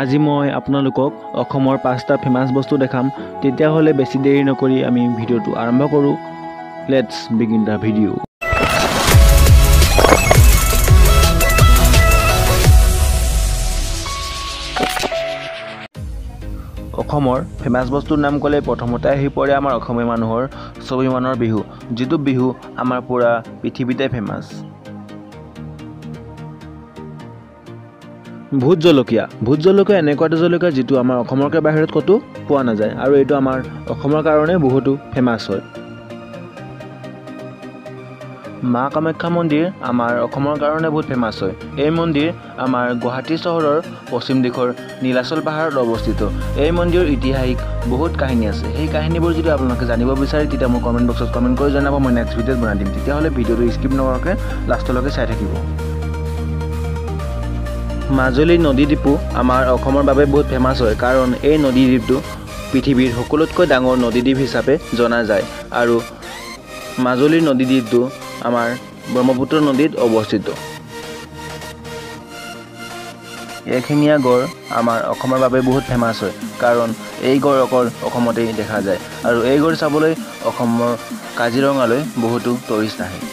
আজি মই আপোনালোকক অসমৰ পাঁচটা ফেমাছ বস্তু দেখাম। তেতিয়াহ'লে বেছি দেৰি নকৰি আমি ভিডিঅ'টো আৰম্ভ কৰোঁ। Let's begin the video. অসমৰ ফেমাছ বস্তুৰ নাম ক'লে প্ৰথমতে আহি পৰে আমাৰ অসমীয়া মানুহৰ স্বাভিমানৰ বিহু, যিটো বিহু আমাৰ পূৰা পৃথিৱীতে ফেমাছ। ভোট জলকীয়া, ভোট জলকীয়া এনেকুৱা এটা জলকীয়া যিটো আমাৰ অসমৰকৈ বাহিৰত ক'তো পোৱা নাযায় আৰু এইটো আমাৰ অসমৰ কাৰণে বহুতো ফেমাছ হয়। মা কামাখ্যা মন্দিৰ আমাৰ অসমৰ কাৰণে বহুত ফেমাছ হয়। এই মন্দিৰ আমাৰ গুৱাহাটী চহৰৰ পশ্চিম দিশৰ নীলাচল পাহাৰত অৱস্থিত। এই মন্দিৰৰ ঐতিহাসিক বহুত কাহিনী আছে। সেই কাহিনীবোৰ যদি আপোনালোকে জানিব বিচাৰে তেতিয়া মোক কমেণ্ট বক্সত কমেণ্ট কৰি জনাব, মই নেক্সট ভিডিঅ'ত বনাই দিম। তেতিয়াহ'লে ভিডিঅ'টো স্কিপ নকৰাকৈ লাষ্টলৈকে চাই থাকিব। মাজুলী নদীদ্বীপো আমাৰ অসমৰ বাবে বহুত ফেমাছ হয়, কাৰণ এই নদীদ্বীপটো পৃথিৱীৰ সকলোতকৈ ডাঙৰ নদীদ্বীপ হিচাপে জনা যায় আৰু মাজুলীৰ নদীদ্বীপটো আমাৰ ব্ৰহ্মপুত্ৰ নদীত অৱস্থিত। এশিঙীয়া গঁড় আমাৰ অসমৰ বাবে বহুত ফেমাছ হয়, কাৰণ এই গঁড় অকল অসমতেই দেখা যায় আৰু এই গঁড় চাবলৈ অসমৰ কাজিৰঙালৈ বহুতো টুৰিষ্ট আহে।